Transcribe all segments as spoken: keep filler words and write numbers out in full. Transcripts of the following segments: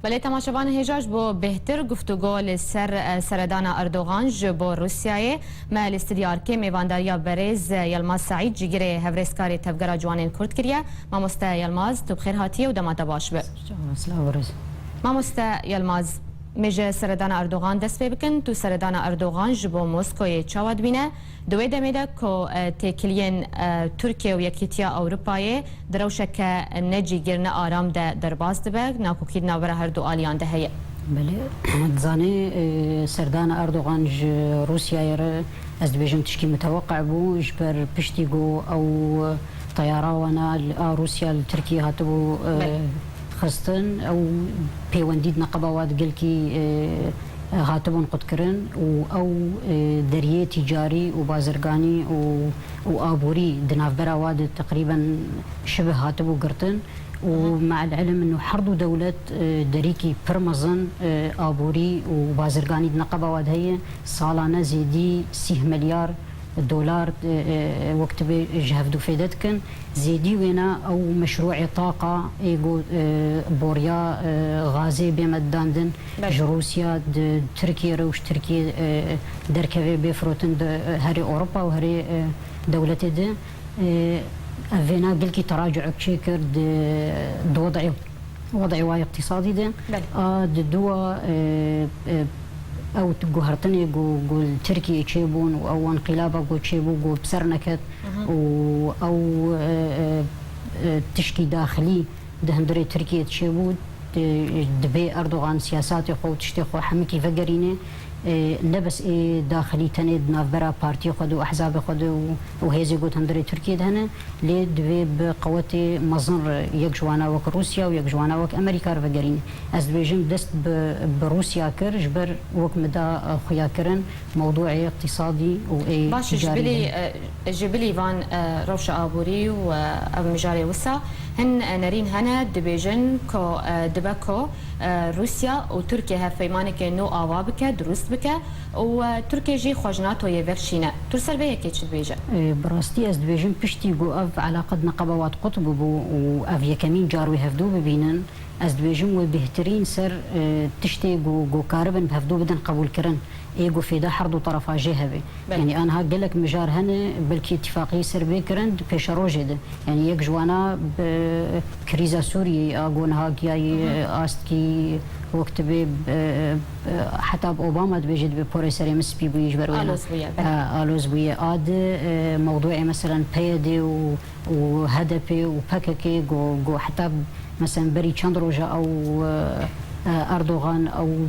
Belê temaşevanê hêja, ji bo bêhtir guftûgo li ser, e, seredana Erdogan ji bo Rûsyayê, me li stûdya Arkê mêvandariya berêz, e, Yilmaz Seîd, cîgirê hevrêzkarê Tevgera Ciwanên Kurd kiriye. Mamoste Yilmaz, tu bi xêr hatiye û dema te baş be. Silav û rêz. Mamoste Yilmaz, me ji seredana Erdogan dest pê bikin. Tu seredana Erdogan ji bo Moskoyê çawa dibîne? Di wê demê de ku, e, têkiliyên, e, Tirkiye û Yekîtiya Ewropayê di rewşeke ne cîgir ne aram de derbas dibe, nakokî di navbera her du aliyan de heye. Belê, dizanê, e, serdana Erdogan ji Rûsyayê re, ez dibêjim, tişkî miteweqe bû, ji ber piştî ku ew teyara wana li a Rûsya li Tirkiyê hatibû, e, Belê. xistin, ew pêwendî di neqeba wa de gelkî, e, hatibûn qutkirin û ew, e, deriyê tîcarî û bazirganî û, û aborî di navbera wa de teqrîben şibih hatibû girtin û Hı hı. me'el ilim inu her du dewlet, e, derîkî pir mezin, e, aborî û bazirganî di neqeba wa de heye, salane zêdî sîh milyar dolar, e, e, wek tibê ji hevdû fêde dikin. Zêdî wêna ew meşrûê taqa ê ku, e, boriya, e, gazê bê me dandin Belê. ji Rûsya di Tirkiye re û ji Tirkiye, e, derkeve bê firotin di, e, herê Ewropa û herê, e, dewletê de. E, ev vêna gelkî teracûek çêkir di, di wedê, wedê wa îqtîsadî de. Belê. A di dua, e, e, ew guhertinê ku, ku li Tirkiyê çêbûn û ew înqîlaba ku çêbû ku bi ser neket Hı hı. û ew, e, e, e, tişkî daxilî di hundirê Tirkiyê çêbû, di, dibê Erdogan siyasatê xwe û tiştê xwe hemikî vegerîne. E, ne bes ê daxilî tenê di navbera partiyê xwe de û ehzabê xwe de û, û hêzê ku di hundirê Tirkiyê de hene, lê divê bi qewetê mezin re yek ji wana wek Rûsya û yek ji wana wek Amerîka re vegerîne. Ez dibêjim dest bi, bi Rûsya kir, ji ber wek min da, e, xuyakirin, mewdûê îqtîsadî û ê Baş, ji tîcarî bilî, de. e, ji bilî van, e, rewşa aborî û, e, ev mijarê wisa, hin, e, nerîn hene dibêjin ku, e, dibe ku, e, Rûsya û Tirkiye hevpeymanekê nû ava bike, dirûst bike û, e, Tirkiye jî xwe ji NATOyê vekişîne. Tu li ser vê yekê çi dibêje? E, bi rastî ez dibêjim piştî ku ev eleqe di neqeba wa de qut bûbû û ev yekemîn car wê hevdû bibînin, ez dibêjim wê bêhtirîn ser, e, tiştê ku, ku karibin bi hevdû bidin qebûlkirin. Ê ku fêda her du terefa jê hebe. Belê. Yanî aniha gelek mijar hene, belkî îtîfaqî ser bê kirin di pêşerojê de. Yanî yek ji wana bi krîza Sûriyeyê a ku niha giyayî Hı hı. astkî wek tibê, e, e, heta bi Obama dibêje dibê porê serê min spî bûyî ji ber wê ne. Aloz bûye, belê. E, aloz bûye. A di, e, mewdûê meselen P Y D û, û H D P û P K K ku, ku heta meselen berî çend roja ew, e, e, Erdogan ew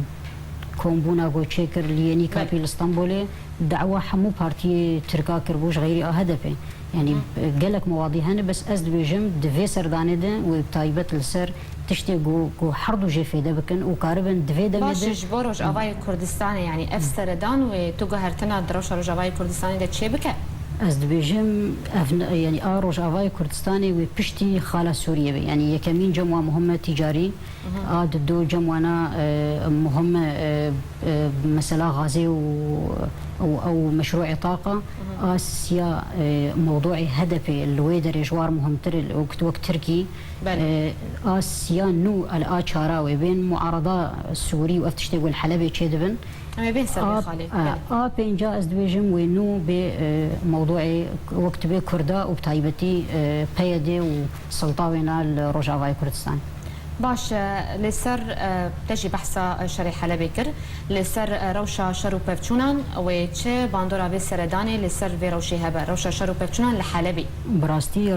kombûna ku çêkir li Yenî Belê. Kapî li Stenbolê, dawa hemû partiyê Tirka kiribû ji xeyrî a H D P. Yanî, Hı. gelek mewadî hene, bes ez dibêjim di vê serdanê de wê bi taybet li ser tiştê ku, ku her du jê fêde bikin û karibin di vê demê Baş de e, ji bo Rojavayê Kurdistanê, yanî ev seredan wê tu guhertina di rewşa Rojavayê Kurdistanê de çê bike? Ez dibêjim, ev ne, yanî a Rojavayê Kurdistanê wê piştî xala Sûriyê be. Yanî yekemîn cem wa muhim e tîcarî, Hı hı. a di do cem wana, e, muhim e, e, mesela gazê û, û ew meşrûê taqa, Hı hı. a siya, e, mewdûê H D P li wê derê ji war muhimtir e, wek, wek Tirkî, Belê. e, a siya nû el a çara wê bên muarada Sûrî û ev tiştê ku li Helebê çêdibin. Em ê bên ser vê A, xalê. a, Belê. a pênca ez dibêjim wê nû bê, e, mewdûê wek tibê Kurda û bi taybetî, e, P Y D û silta wêna li Rojavayê Kurdistan. Baş e, li ser, e, te jî behsa, e, şerê Helebê kir. Li ser, e, rewşa şer û pevçûnan wê çi bandora vê seredanê li ser vê rewşê hebe, rewşa şer û pevçûnan li Helebê? Bi rastî, e,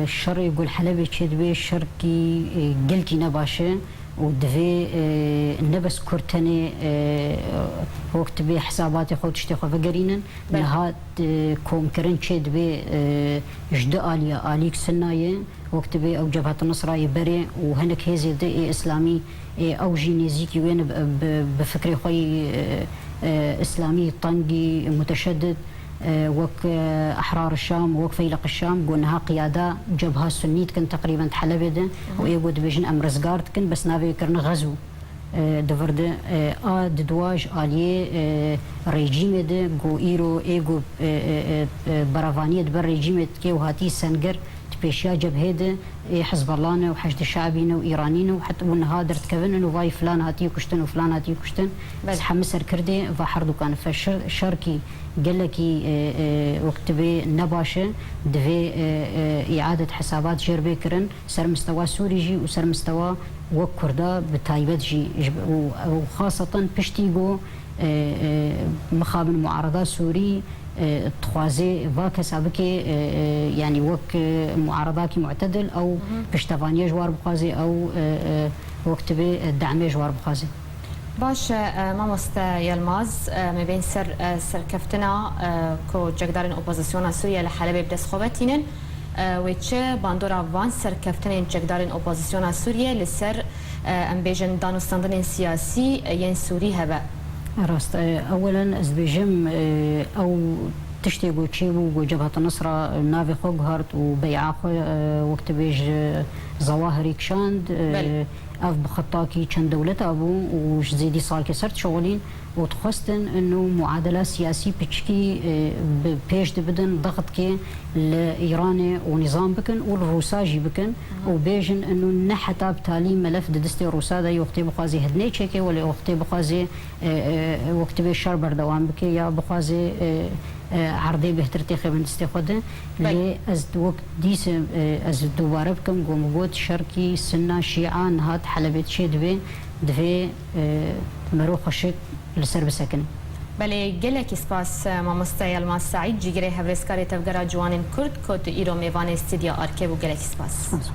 şerê ku li Helebê çêdibe şerkî, e, gelkî ne baş e û divê, e, ne bes Kurd tenê, e, wek tibê hesabatê xwe û tiştê xwe vegerînin. Belê. Niha, e, komkirin çêdibe, e, ji du aliya, alîk Sunna ye, wek tibê ew Cebhet Nusra yê berê û hinek hêzê di ê Îslamî, ê ew jî nêzîkî wê ne bi, bi, bi fikrê xwe yî, e, e, Îslamî tengî, muteşeddid, e, wek, e, Ehrar Şam, wek Feyleq Şam, ku niha qiyada Cebha Sunnî dikin teqrîben di Helebê de û ê ku dibêjin em rizgar dikin, bes navê wê kirine Xezû. e, di vir de, e, a di dua ji aliyê, e, rejîmê de ku îro ê ku, e, e, e, e, berevaniyê di ber rejîmê dike û hatî sengir, Pêşiya cebhê de ê Hizbullah ne û Heşdê Şe'bî ne û Îranî ne û het-, û niha derdikevin û vay filan hatiye kuştin û filan hatiye kuştin. Belê. Heme serkirdê va herdukan fe şer-, şerkî gelekî, e, e, wek tibê nebaş e, divê, e, e, îadet hesabat jêr bê kirin, ser mistewa Sûrî jî û ser mistewa wek Kurda bi taybet jî ji, û, û xaseten piştî ku, e, e, mixabin muarada Sûrî, e, dixwaze va kesa bike, e, e, yanî wek, e, muaradakî mu'tedil ew piştevaniye ji war bixwaze, ew, e, e, wek tibê, e, demê ji war bixwaze. Baş e, e, mamoste Yilmaz, e, me bên ser, e, serkeftina, e, ku çekdarên opozisyona Sûriye li Helebê bi dest xwe ve tînin, e, wê çi bandora van serkeftinên çekdarên opozisyona Sûriye li ser, e, em bêjin danûstandinên siyasî, e, yên Sûrî hebe? Rast, e, ewelen ez dibêjim, e, ew tiştê ku çêbû, ku Cebheta Nusra navê xwe guhart û bey'a xwe, e, wek tibê ji Zewahirî kişand, e, Belê. Ev bi xetakî çend dewleta bû û ji zêdî salkê ser dişixulîn û dixwestin inu muadela siyasî piçikî, e, bi pêş de bidin, dextkê li Îranê û nîzam bikin û li Rûsa jî bikin û bêjin inu ne heta bi talî melef di destê Rûsa de, yê wextê bixwazê hidnê çêke, welê wextê bixwazê, e, e, wek tibê şer berdewam bike ya bixwazê, e, e, erdê bêhtir têxê bin destê xwe de. Belê. Lê ez wek dîse, e, ez dubare bikim, ku min got şerkî Sinna Şîa niha di Helebê çê dibe, divê, e, mero xweşik li ser bisekinin. Belê, gelekî spas, e, mamoste Yilmaz Seîd, cîgirê hevrêzkarê Tevgera Ciwanên Kurd, ku tu îro mêvanê Stûdya Arkê bû, gelekî spas. Spas.